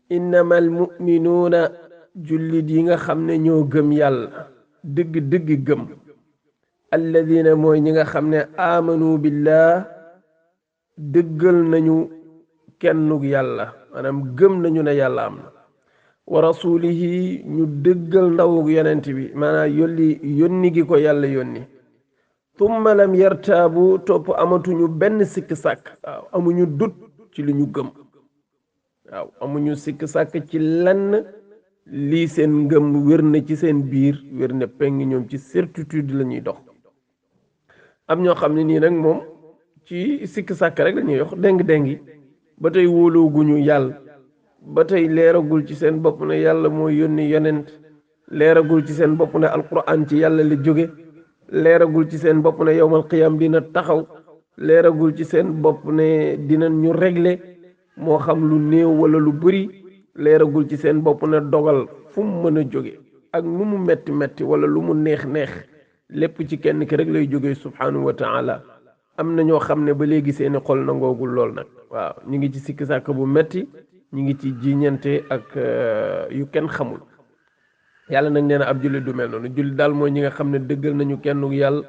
innamal mu'minuuna jullit yi nga xam ne ñoo gëm yàlla dëgg gëm, alladina mooy ñi nga xam ne amanu billah dëggal nañu kennug yàlla, maanaam gëm nañu ne yàlla am na, wa rasulihi ñu dëggal ndawug yonent bi, maanaam yónni gi ko yàlla yónni. tumma lam yartaabu topp amatuñu benn sikk sàkk, waaw amuñu dut ci li ñu gëm, waaw amuñu sikk sàkk ci lenn, lii seen ngëm wér na ci seen biir, wér na peng, ñoom ci certitude la ñuy dox. am ñoo xam ne nii nag moom ci sikk sàkk rek la ñuy wax déng-déngi, ba tey wóolooguñu yàlla, ba tey leeragul ci seen bopp ne yàlla mooy yónni yonent, leeragul ci seen bopp ne alquran ci yàlla la jóge, leeragul ci seen bopp ne yowmal qiyam dina taxaw, leeragul ci seen bopp ne dina ñu régler, moo xam lu néew wala lu bëri, leeragul ci seen bopp ne dogal fu mu mën a jóge ak nu mu metti metti wala lu mu neex neex lépp ci kenn ki rek lay jóge subhanahu wa taala. am na ñoo xam ne ba léegi seeni xol nangoogul lool nag, waaw ñu ngi ci sikki sàkk bu metti, ñu ngi ci jiñante ak yu kenn xamul. yàlla nag nee na ab jullit du mel noonu. jullit daal mooy ñi nga xam ne dëggal nañu kennug yàlla,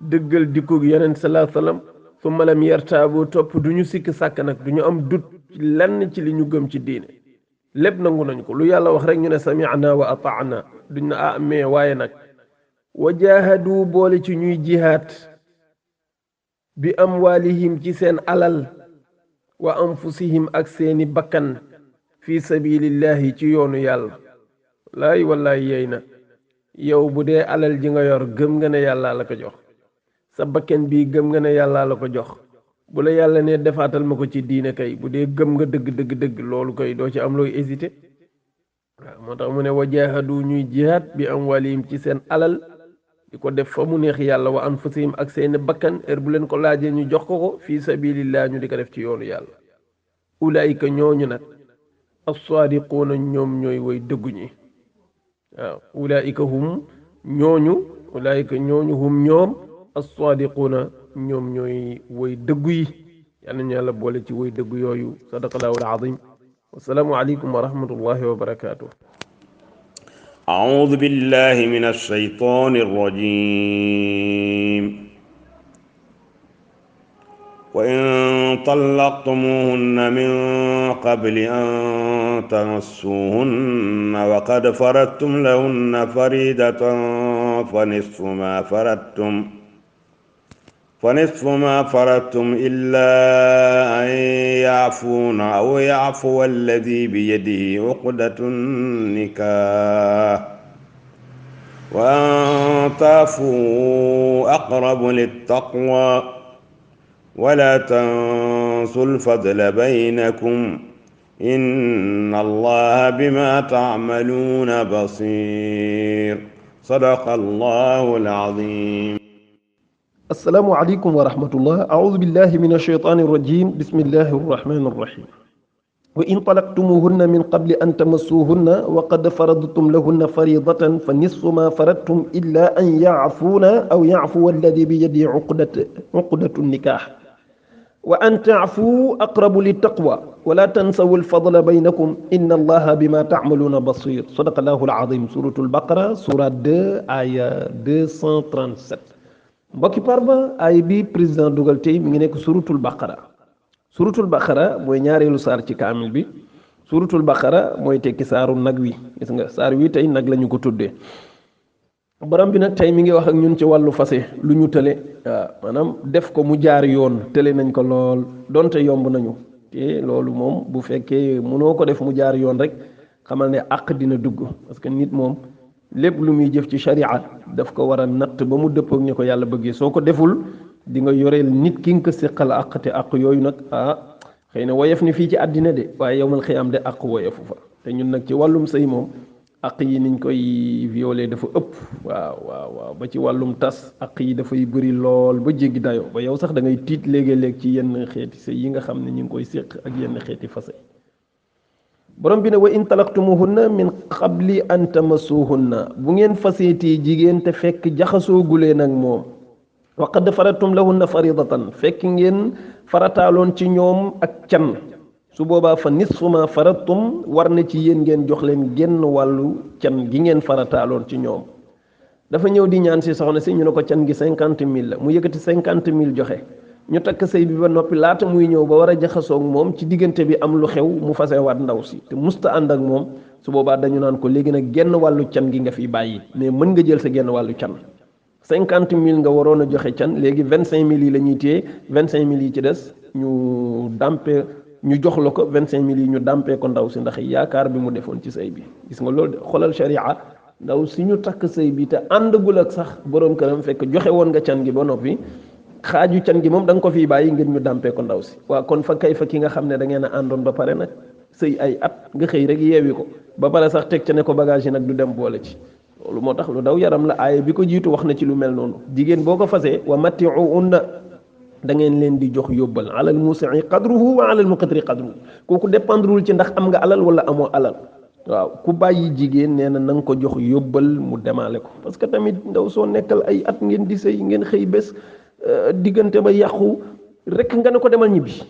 dëggal dikkug yonent sallallahu alayhi wasallam, summa lam yartaabu topp du ñu sikki sàkk nag, du ñu am dut lenn ci li ñu gëm ci diine, lépp nangu nañ ko. lu yàlla wax rek ñu ne sami'na wa ata'na, duñ na mais waaye nag wa jaahadu boole ci ñuy jihaad bi amwaalihim ci seen alal, wa anfusihim ak seeni bakkan, fi sabilillahi ci yoonu yàlla. laay wallaay yey na yow bu dee alal ji nga yor gëm nga ne yàlla la ko jox, sa bakkan bii gëm nga ne yàlla la ko jox, bu la yàlla ne defaatal ma ko ci diine kay, bu dee gëm nga dëgg loolu koy doo ci am looy hésité. waaw moo tax mu ne wa jaahadu ñuy jihaad bi amwaalihim ci seen alal, di ko def fa mu neex yàlla, wa anfusihim ak seeni bakkan, heure bu leen ko laajee ñu jox ko fii sabilillah, ñu di ko def ci yoonu yàlla. ulaayika ñooñu nag as-saadiquuna ñoom ñooy woy dëggu ñi. waaw ulaayika hum ñooñu hum ñoom as-saadiquuna ñoom ñooy woy dëggu yi. yal nañu yàlla boole ci woy dëggu yooyu. sadaqallahu al-azim. wassalaamu aleykum wa rahmatullahi wa barakatuh. أعوذ بالله من الشيطان الرجيم. وإن طلقتموهن من قبل أن تمسوهن وقد فرضتم لهن فريضة فنصف ما فرضتم إلا أن يعفون أو يعفو الذي بيده عقدة النكاح وأن تعفوا أقرب للتقوى ولا تنسوا الفضل بينكم إن الله بما تعملون بصير صدق الله العظيم. السلام عليكم ورحمة الله. أعوذ بالله من الشيطان الرجيم. بسم الله الرحمن الرحيم. وإن طلقتموهن من قبل أن تمسوهن وقد فرضتم لهن فريضة فنصف ما فرضتم إلا أن يعفون أو يعفو الذي بيده عقدة النكاح وأن تعفوا أقرب للتقوى ولا تنسوا الفضل بينكم إن الله بما تعملون بصير. صدق الله العظيم. سورة البقرة سورة 2 آية 237. mbokki parba ay bi président dugal tey mi ngi nekk suratul baqara mooy ñaareelu saar ci kaamil bi. suratul baqara mooy tekki saaru nag wi. gis nga saar wi tey nag lañu ko tuddee. borom bi nag tey mi ngi wax ak ñun ci wàllu fase lu ñu tële. waaw maanaam def ko mu jaar yoon tële nañ ko lool donte yomb nañu te loolu moom bu fekkee mënoo ko def mu jaar yoon rek xamal ne àq dina dugg parce que nit moom lépp lu muy jëf ci sharia daf ko war a natt ba mu dëppook ñu ko yàlla bëggee soo ko deful di nga yoreel nit ki nga ko séqal àq te àq yooyu nag xëy na woyof ni fii ci àddina de waaye yowmal xiyaam de àq woyofu fa te ñun nag ci wàllum sëy moom àq yi niñ koy violé dafa ëpp waaw ba ci wàllum tas àq yi dafay bëri lool ba jéggi dayoo ba yow sax da ngay tiit léegi-léeg ci yenn xeeti sëy yi nga xam ne ñu ngi koy séq ak yenn xeeti fase borom bi ne wa in talaqtumuhunna min qabli an tamassuhunna bu ngeen faseetee jigéen te fekk jaxasoogulee nag moom wa qad faradtum lahunna faridatan fekk ngeen farataaloon ci ñoom ak can su boobaa fa nisfu ma faradtum war na ci yéen ngeen jox leen genn wàllu can gi ngeen farataaloon ci ñoom. dafa ñëw di ñaan si soxna si ñu ne ko can gi 50 000 la mu yëkkati 50 000 joxe ñu takk sëy bi ba noppi laata muy ñëw ba war a jaxasoog moom ci diggante bi am lu xew mu fasewaat ndaw si te musta ànd ak moom su boobaa dañu naan ko léegi nag genn wàllu can gi nga fi bàyyi mais mën nga jël sa genn wàllu can 50 000 nga waroon a joxe can léegi 25 000 yi la ñuy téye 25 000 yi ci des ñu jox la ko 25 000 yi ñu dàmpee ko ndaw si ndax yaakaar bi mu defoon ci sëy bi. gis nga loolu xoolal sharia ndaw si ñu takk sëy bi te àndagul ak sax boroom këram fekk joxe woon nga can gi ba noppi xaaju can gi moom da nga ko fii bàyyi ngir ñu dàmpee ko ndaw si. waaw kon fa kay fa ki nga xam ne da ngeen a àndoon ba pare nag sëy ay at nga xëy rek yeewi ko ba pare sax teg ca ne ko bagage yi nag du dem boole ci. loolu moo tax lu daw yaram la aaya bi ko jiitu wax na ci lu mel noonu jigéen boo ko fasee wa matti'uhunna da ngeen leen di jox yóbbal alal musi'i qadruhu wa alal muqtiri qadruhu kooku dépendrewul ci ndax am nga alal wala amoo alal. waaw ku bàyyi jigéen nee na na nga ko jox yóbbal mu demaale ko parce que tamit ndaw soo nekkal ay at ngeen di sëy ngeen xëy bés diggante ba yàqu rek nga ne ko demal ñibbi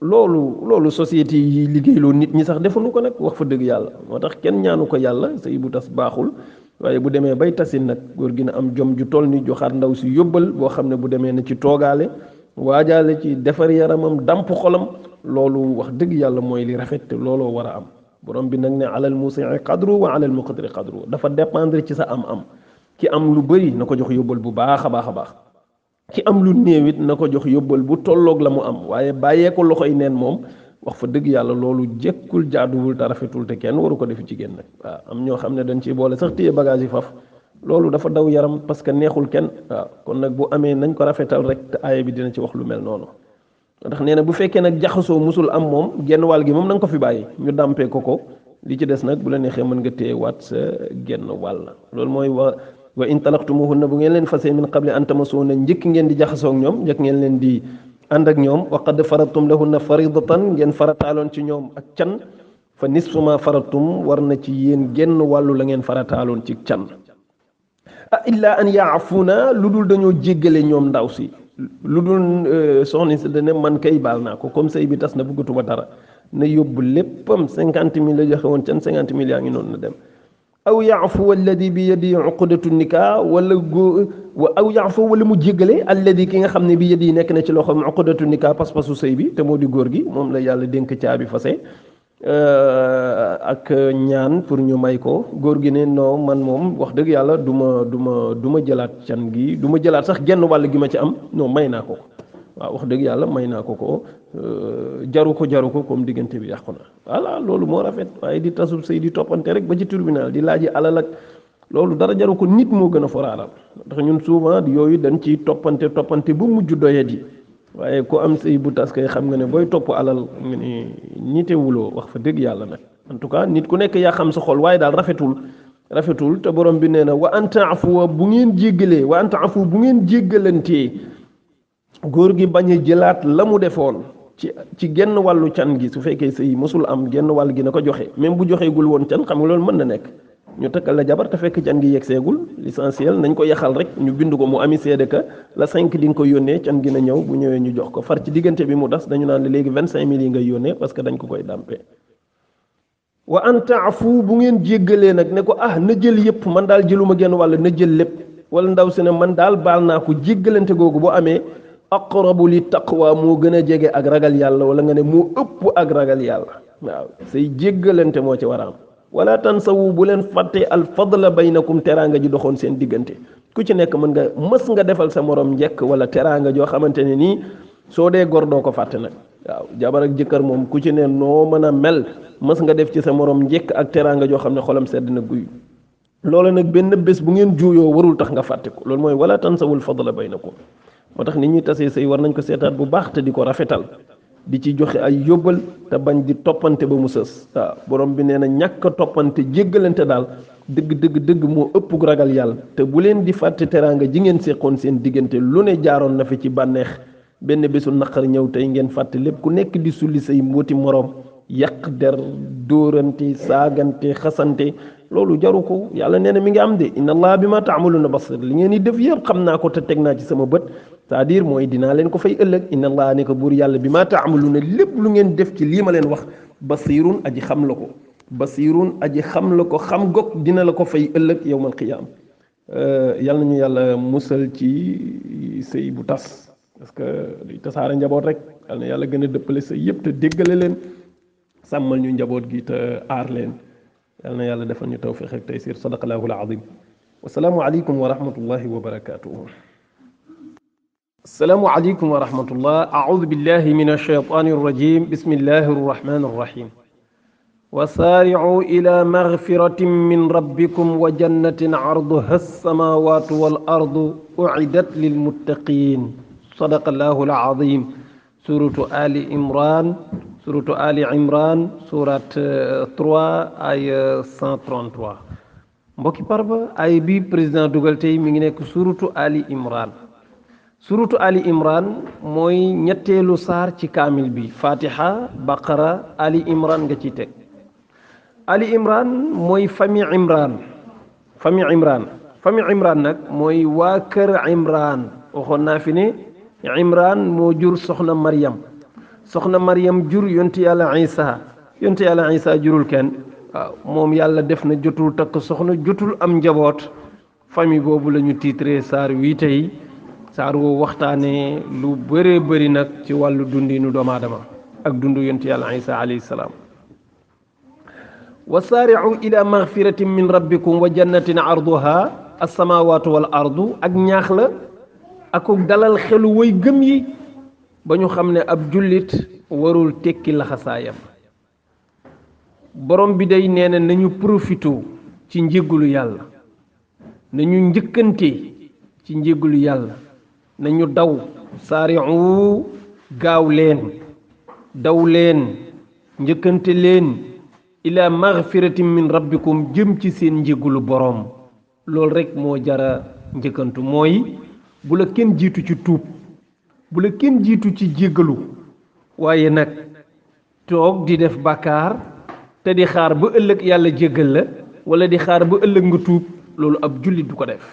loolu société yi liggéeyloo nit ñi sax defuñu ko nag wax fa dëgg yàlla moo tax kenn ñaanu ko yàlla sëy bu tas baaxul waaye bu demee bay tasin nag góor gi na am jom ju toll ni joxaat ndaw si yóbbal boo xam ne bu demee na ci toogaale waajaale ci defar yaramam damp xolam loolu wax dëgg yàlla mooy li rafet te looloo war a am borom bi nag ne alal musi'i qadru wa alal muqtiri qadru dafa dépendre ci sa am ki am lu bëri na ko jox yóbbal bu baax a baax ki am lu néew it na ko jox yóbbal bu tolloog la mu am waaye bàyyee ko loxoy neen moom wax fa dëgg yàlla loolu jekkul jaaduwul te rafetul te kenn waru ko def jigéen nag waaw am ñoo xam ne dañ ciy boole sax téye bagage yi faf loolu dafa daw yaram parce que neexul kenn waaw kon nag bu amee nañ ko rafetal rek te aaya bi dina ci wax lu mel noonu ndax nee na bu fekkee nag jaxasoo musul am moom genn wàll gi moom na nga ko fi bàyyi ñu dàmpee ko li ci des nag bu la neexee mën nga téye waat sa genn wàll loolu mooy wa in talaqtumuhunna bu ngeen leen fasee min qabli an tamassuhunna njëkk ngeen di jaxasoo ak ñoom njëkk ngeen leen di ànd ak ñoom wa qad faradtum lahunna faridatan ngeen farataaloon ci ñoom ak can fa nisfu ma faradtum war na ci yéen genn wàllu la ngeen farataaloon ci can illa an yaafuuna lu dul dañoo jéggale ñoom ndaw si lu dul soxna si dane man kay baal naa ko comme sëy bi tas na bëggatuma dara na yóbbu léppam 50 000 la joxe woon can 50 000 yaa ngi noonu na dem aw yaafu alladi bi yadi uqdatu nikah wala aw yaafu wala mu jéggale alladi ki nga xam ne bi yadi nekk na ci loxoom uqdatu nikah pas-pasu sëy bi te moo di góor gi moom la yàlla dénk caabi fase ak ñaan pour ñu may ko góor gi ne non man moom wax dëgg yàlla du ma jëlaat can gi du ma jëlaat sax genn wàll gi ma ci am non may naa ko waaw wax dëgg yàlla may naa ko jaru ko comme diggante bi yàqu na voilà loolu moo rafet waaye di tasub sëy di toppante rek ba ci tribunal di laaji alal ak loolu dara jaru ko nit moo gën a foraaral ndax ñun souvent yooyu dañ ciy toppante ba mujj doyet yi waaye ku am sëy bu tas kay xam nga ne booy topp alal nga ne nitewuloo wax fa dëgg yàlla nag en tout cas nit ku nekk yaa xam sa xol waaye daal rafetul te borom bi nee na wa an ta'fu bu ngeen jéggalantee góor gi bañ a jëlaat la mu defoon ci genn wàllu can gi su fekkee sëy mosul am genn wàll gi na ko joxe même bu joxeegul woon can xam nga loolu mën na nekk ñu takkal la jabar te fekk can gi yegseegul l'essentiel nañ ko yaxal rek ñu bind ko mu ami seede ka la 5 di nga ko yónnee can gi na ñëw bu ñëwee ñu jox ko far ci diggante bi mu das dañu naan léegi 25 000 yi ngay yónnee parce que dañ ko koy dàmpee wa an taafu bu ngeen jéggalee nag ne ko na jël yépp man daal jëluma genn wàll na jël lépp wala ndaw si ne man daal baal naa ko jéggalante googu boo amee aqrabu li taqwa moo gën a jege ak ragal yàlla wala nga ne moo ëpp ak ragal yàlla waaw say jéggalante moo ci war a am wala tansawu bu leen fàtte al fadla baynakum teraanga ji doxoon seen diggante ku ci nekk mën nga mës nga defal sa morom njekk wala teraanga joo xamante ne nii soo dee gor doo ko fàtte nag waaw jabar ak jëkkër moom ku ci ne noo mën a mel mës nga def ci sa morom njekk ak teraanga joo xam ne xolam sedd na guy loolu nag benn bés bu ngeen juuyoo warul tax nga fàtte ko loolu mooy wala tansawul fadla baynakum moo tax nit ñi tasee sëy war nañ ko seetaat bu baax te di ko rafetal di ci joxe ay yóbbal te bañ di toppante ba mu sës waaw borom bi nee na ñàkk a toppante jéggalante daal dëgg moo ëpp ragal yàlla te bu leen di fàtte teraanga ji ngeen seqoon seen diggante lu ne jaaroon na fi ci bànneex benn bésu naqar ñëw tey ngeen fàtte lépp ku nekk di sulli say mbooti moroom yàq der dóorante saagante xasante loolu jaru ko yàlla nee na mi ngi am de inna allah bi ma taamaluuna basir li ngeen di def yëpp xam naa ko te teg naa ci sama bët c'est-à-dire mooy dinaa leen ko fay ëllëg inna allah ne ko buur yàlla bi ma taamaluuna lépp lu ngeen def ci lii ma leen wax basirun aji xam la ko basirun aji xam la ko xam gog dina la ko fay ëllëg yawmal qiyaam yal nañu yàlla musal ci sëy bu tas parce que day tasaare njaboot rek yal na yàlla gën a dëppale sëy yëpp te déggale leen sàmmal ñu njaboot gi te aar leen yal na yàlla defal ñu tawfiq ak taysir sadaqallahu al-azim wasalaamu aleykum wa rahmatullahi wa barakatuhu السلام عليكم ورحمة الله أعوذ بالله من الشيطان الرجيم بسم الله الرحمن الرحيم وسارعوا إلى مغفرة من ربكم وجنة عرضها السماوات والأرض أعدت للمتقين صدق الله العظيم سورة آل عمران سورة 3 آية 133 mbokki parba ay bi président dugal tey mi ngi nekk suratu Ali Imran suratu Ali Imran mooy ñetteelu saar ci kaamil bi Fatiha Baqara Ali Imran nga ci teg Ali Imran mooy famille Imran nag mooy waa kër Imran waxoon naa fi ne Imran moo jur soxna Maryam jur yonti yàlla Isa jurul kenn waaw moom yàlla def na jotul takk soxna jotul am njaboot famille boobu la ñu tiitree saar wi tey saar woo waxtaanee lu bëree bëri nag ci wàllu dundinu doomu aadama ak dundu yonent yàlla Isa alayhi salaam wa saari'u ila maghfiratin min rabbikum wa jannatin arduha as-samawatu wal ardu ak ñaax la ak dalal xelu way gëm yi ba ñu xam ne ab jullit warul tekki laxasaayam borom bi day nee na nañu profité ci njéggalu yàlla nañu njëkkante ci njéggalu yàlla nañu daw saari'u gaaw leen daw leen njëkkante leen ila maghfiratin min rabbikum jëm ci seen njéggalu borom loolu rek moo jara njëkkantu mooy bu la kenn jiitu ci tuub bu la kenn jiitu ci jéggalu waaye nag toog di def bàkkaar te di xaar ba ëllëg yàlla jéggal la wala di xaar ba ëllëg nga tuub loolu ab jullit du ko def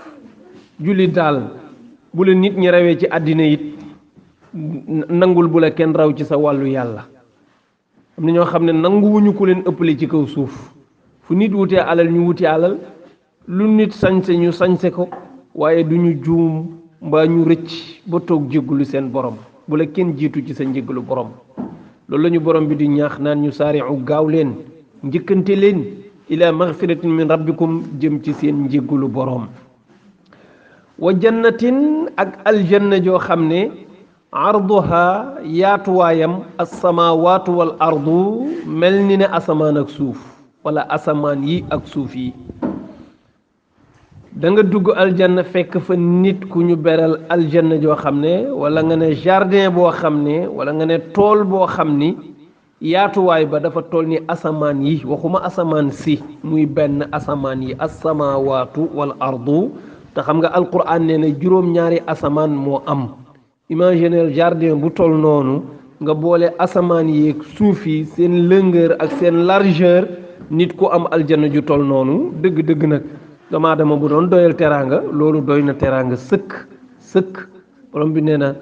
jullit daal bu la nit ñi rawee ci àddina it nangul bu la kenn raw ci sa wàllu yàlla am na ñoo xam ne nanguwuñu ku leen ëppale ci kaw suuf fu nit wutee alal ñu wuti alal lu nit sañse ñu sañse ko waaye du ñu juum mbaa ñu rëcc ba toog jéggalu seen borom bu la kenn jiitu ci sa njéggalu borom loolu la ñu borom bi di ñaax naan ñu saari'u gaaw leen njëkkante leen ila maghfiratin min rabbikum jëm ci seen njéggalu borom wa jannatin ak aljanna joo xam ne arduha yaatuwaayam as-samaawaatu wal ardu mel ni ne asamaan ak suuf wala asamaan yi ak suuf yi da nga dugg aljanna fekk fa nit ku ñu beral aljanna joo xam ne wala nga ne jardin boo xam ne wala nga ne tool boo xam ni yaatuwaay ba dafa toll ni asamaan yi waxuma asamaan si muy benn asamaan yi as-samaawaatu wal ardu te xam nga alquran nee na juróom-ñaari asamaan moo am imagineel jardin bu toll noonu nga boole asamaan yi ak suuf yi seen longueur ak seen largeur nit ku am aljanna ju toll noonu dëgg-dëgg nag doomu aadama bu doon doyal teraanga loolu doy na teraanga sëkk sëkk borom bi nee na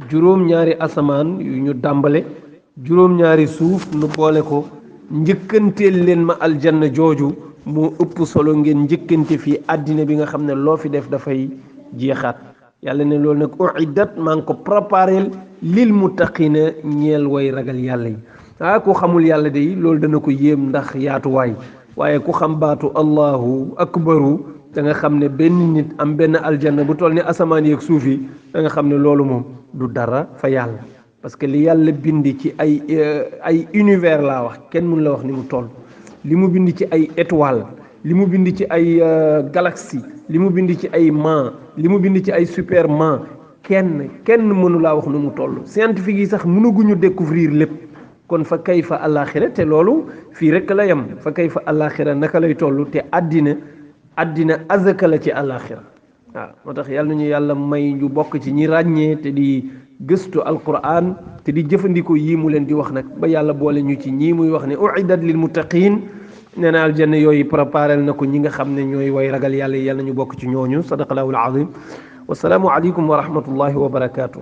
juróom-ñaari asamaan yu ñu dàmbale juróom-ñaari suuf nu boole ko njëkkanteel leen ma aljanna jooju moo ëpp solo ngeen njëkkante fii àddina bi nga xam ne loo fi def dafay jeexaat yàlla ne loolu nag uiddat maa ngi ko prépareel lil muttaqina ñeel way ragal yàlla yi ku xamul yàlla de loolu dana ko yéem ndax yaatuwaay waaye ku xam baatu allahu akbaru da nga xam ne benn nit am benn aljanna bu toll ni asamaan yi ak suuf yi da nga xam ne loolu moom du dara fa yàlla parce que li yàlla bind ci ay univers laa wax kenn mun la wax ni mu toll li mu bind ci ay étoile li mu bind ci ay galaxie li mu bind ci ay man li mu bind ci ay superman kenn mënu laa wax nu mu toll scientifique yi sax mënaguñu découvrir lépp kon fa kay fa àllaaxira te loolu fii rek la yem fa kay fa àllaaxira naka lay toll te àddina azaka la ci àllaaxira waaw moo tax yàlla nañu yàlla may ñu bokk ci ñi ràññee te di gëstu alquran te di jëfandikoo yii mu leen di wax nag ba yàlla boole ñu ci ñii muy wax ne uiddat lil muttaqin nee na aljanna yooyu préparel na ko ñi nga xam ne ñooy way ragal yàlla yàlla ñu bokk ci ñooñu sadaqallahu alazim wasalaamu aleykum wa rahmatullahi wa barakatuh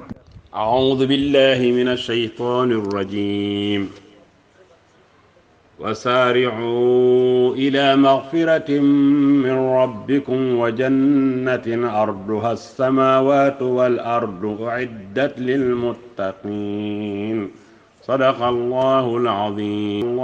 أعوذ بالله من الشيطان الرجيم وسارعوا إلى مغفرة من ربكم وجنة أرضها السماوات والأرض أعدت للمتقين صدق الله العظيم